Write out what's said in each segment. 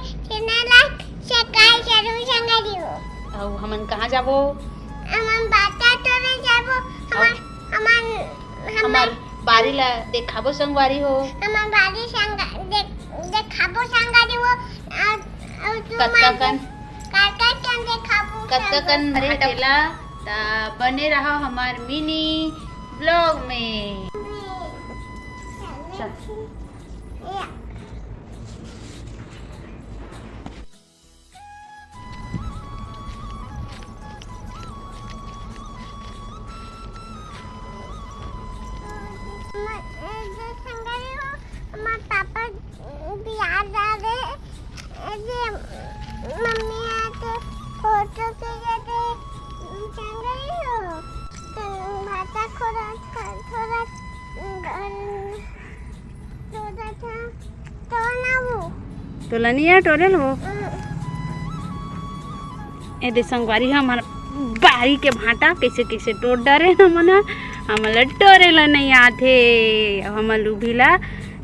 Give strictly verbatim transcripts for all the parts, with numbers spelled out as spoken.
Channel ला subscribe जरूर संगवारी हो। अउ हमन कहाँ जाबो? हमन भाटा टोरे जाबो। हमर, हमन, हमर हमर बारी ला देखाबो संगवारी हो। हमर बारी संग-, देख-, देखाबो संगवारी हो। अउ, अउ तुमन कतका कन, कतका कन देखाबो कतका संगवारी कन हो। अरे तेला, त बने रहा हमर मिनी ब्लॉग में। चल। या। हमर पापा बिहार जा रहे, जे मम्मी आते फोटो खींचते संगवारी हो। तो भाटा खोरा, खोरा, खोरा था, तो ना वो। तोला नहीं आय टोरे ल वो? हम्म। ए दे संगवारी ह, हमर बारी के भाटा कइसे कइसे टोर डारे न मन ह। हमन ल टोरे ल नहीं आथे, हमर लुभी ला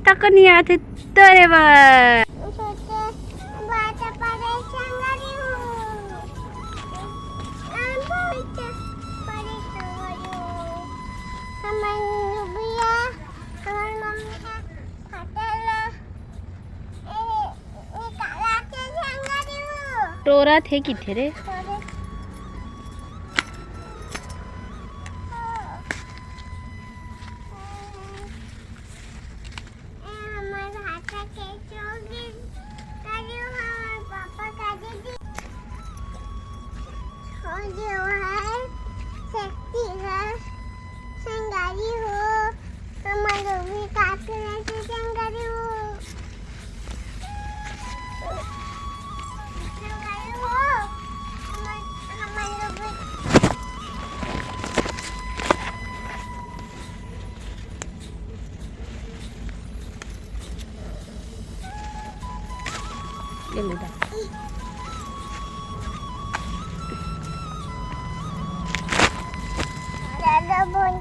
तक नहीं आथे टोरे बर। छोटे भाटा पड़े संगवारी हो। हम बहुत पड़े संगवारी हो। हमर लुभिया, हमर मम्मी ह भाटा ला, ए, निकाला के संगवारी हो। टोरत हे किथे रे? टोरे। ए, हमर भाटा के चौकी करियो, हमर पापा का दीदी। हो गयो है, शक्ति है, संगवारी हो, हमर लोग भी काफी रहते संगवारी हो। संगवारी हो, हमर, हमर लोग भी ये ले दा। दादा बोल,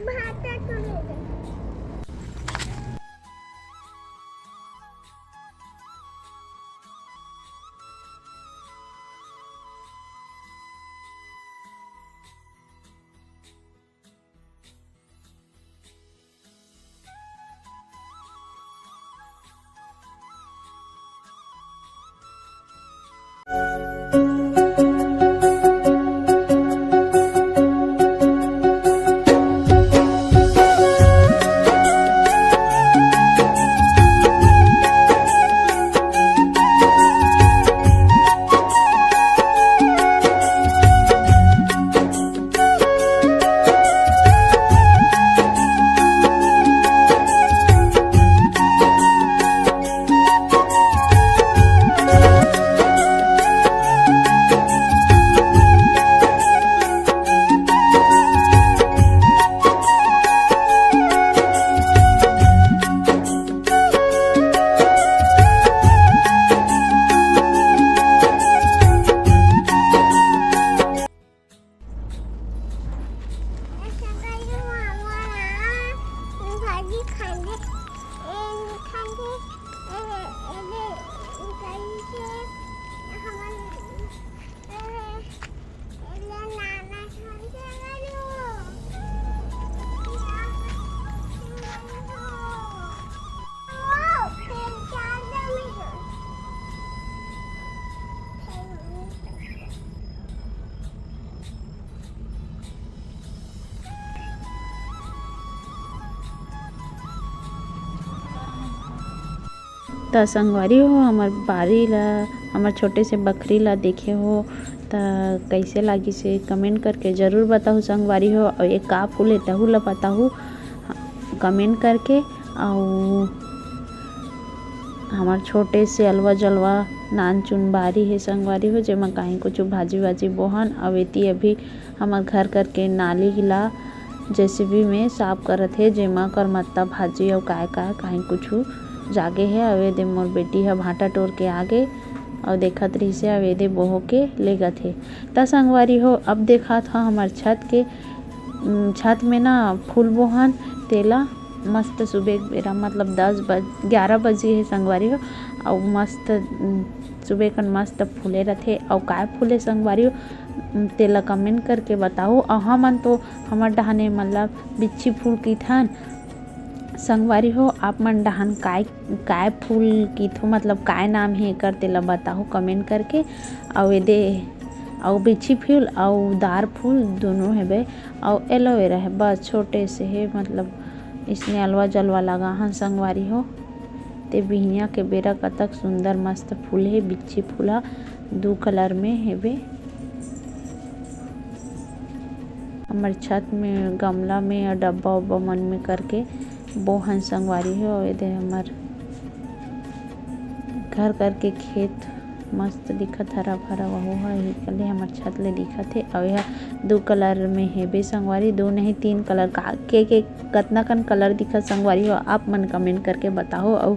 भात तो ले ले। त संगवारी हो, हमर बारी ला, हमर छोटे से बखरी ला देखे हो, त कइसे लागिस हे, comment करके जरूर बताहू संगवारी हो। अउ ये का फूल हे, तहू ला बताहू comment करके। अउ हमर छोटे से अलवा जलवा नानचुन बारी हे संगवारी हो, जेमा काहीं कुछु भाजी वाजी बोहन। अउ एती अभी हमर घर करके नाली ला JCB में साफ करत हे, जेमा करमत्ता भाजी अउ काय काय काहीं कुछु जागे हे। अउ एदे मोर बेटी ह भांटा टोर के आगे अउ देखत रहिस हे, अउ एदे बोहो के लेगत हे। त संगवारी हो, अब देखात ह हमर छत के, उम, छत में ना फूल बोहन तेला, मस्त सुबह के बेरा, मतलब दस बज, ग्यारह बजे हे संगवारी हो, अउ मस्त, उम, सुबह कन मस्त फूले रथे। अउ काय फूले संगवारी हो, उम, तेला comment करके बताहू। अउ हमन तो हमर डहान एमन ला बिच्छी फूल किथन। संगवारी हो, आप मन डहान काय, काय फूल किथो, मतलब काय नाम हे एकर, तेला बताहू comment करके। अउ एदे, अउ बिच्छी फूल अउ दार फूल दोनों हेबे, अउ एलोवेरा हे, बस छोटे से हे, मतलब इसने अलवा जलवा लगा हन संगवारी हो। ते बिहनिया के बेरा कतक सुंदर मस्त फूल हे, बिच्छी फूल ह दू colour में हेबे। हमर छत में गमला में अउ डब्बा उब्बा मन में करके बोहन संगवारी हो। एदे हमर घर करके खेत मस्त दिखत, हरा भरा, वहू ह इही कले हमर छत ले दिखत हे। अउ एहा दू colour में हेबे संगवारी, दू नहीं तीन colour का, के, के कतना कन colour दिखत संगवारी हो, आप मन comment करके बताहू। अउ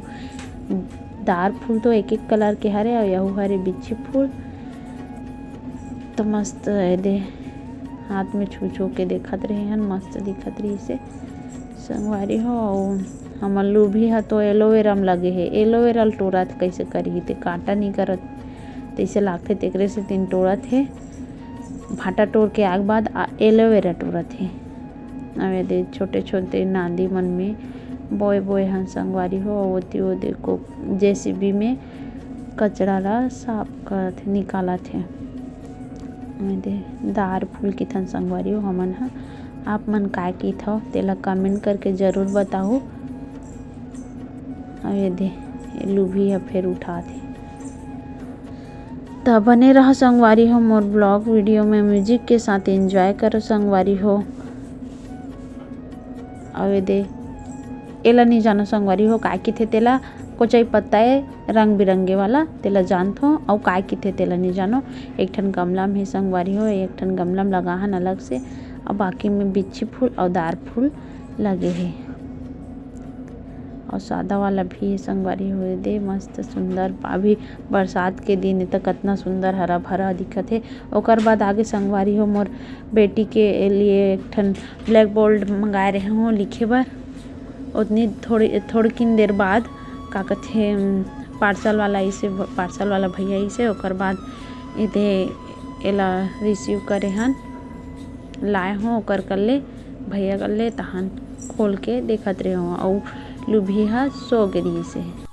दार फूल तो एक एक colour के हरे, अउ यहू हरे बिच्छी फूल। तो मस्त एदे हाथ में छू छू के देखत रहे हन, मस्त दिखत रहिसे संगवारी हो। अउ हमर लूभी ह तो एलोवेरा म लगे हे, एलोवेरा ल टोरत कइसे करही, ते कांटा नइ करत तइसे लागथे, तेकरे सेतिन टोरत हे। भांटा टोर के आए के बाद आ एलोवेरा टोरत हे। अउ एदे छोटे छोटे नांदी मन में बोए बोए हन संगवारी हो, अउ ओती ओदे को JCB में कचरा ला साफ करत हे, निकालत हे। एदे दार फूल किथन संगवारी हो हमन ह, आप मन काय किथव तेला comment करके जरूर बताहू। अउ एदे लूभी ह फेर उठात हे। त बने रहो संगवारी हो मोर vlog video में, music के साथ enjoy करो संगवारी हो। अउ एदे एला नइ जानो संगवारी हो, काय किथे तेला, कोचई पत्ता ए रंग बिरंगे वाला, तेला जानथो। अउ काय किथे तेला नइ जानो। एक ठन गमला में हे संगवारी हो, एक ठन गमला में लगा हन अलग से, अउ बाकी में बिच्छी फूल अउ दार फूल लगे हे। अउ सादा वाला भी हे संगवारी हो, एदे मस्त सुंदर, अभी बरसात के दिन ए, त कतना सुंदर हरा भरा दिखत हे। ओकर बाद आगे संगवारी हो, मोर बेटी के लिए एक ठन blackboard मंगाए रहे हों लिखे बर। ओतनी थोड़ी, थोड़किन देर बाद का कथे, उम, parcel वाला आइसे, parcel वाला भैया आइसे, ओकर बाद एदे एला receive करे हन, लाए हों ओकर कर ले, भैया कर ले, तहन खोल के देखत रहे हों, अउ लूभी ह सो गे रिहिसे।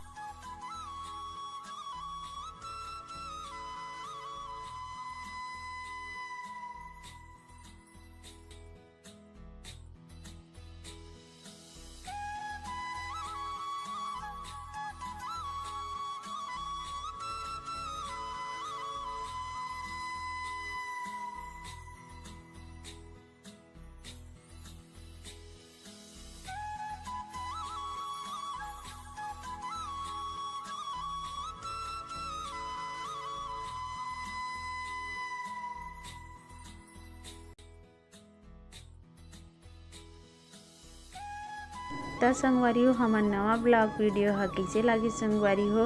त संगवारी हो, हमर नवा vlog video ह कइसे लागिस संगवारी हो,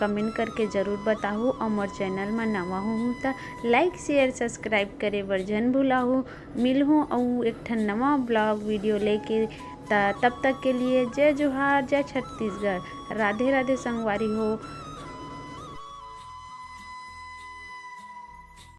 comment करके जरूर बताहू। अउ मोर channel म नवा होहू त like, share, subscribe करे बर झन भुलाहू। मिलहूँ अउ एक ठन नवा vlog video लेके। त तब तक के लिए जय जोहार, जय छत्तीसगढ़, राधे राधे संगवारी हो।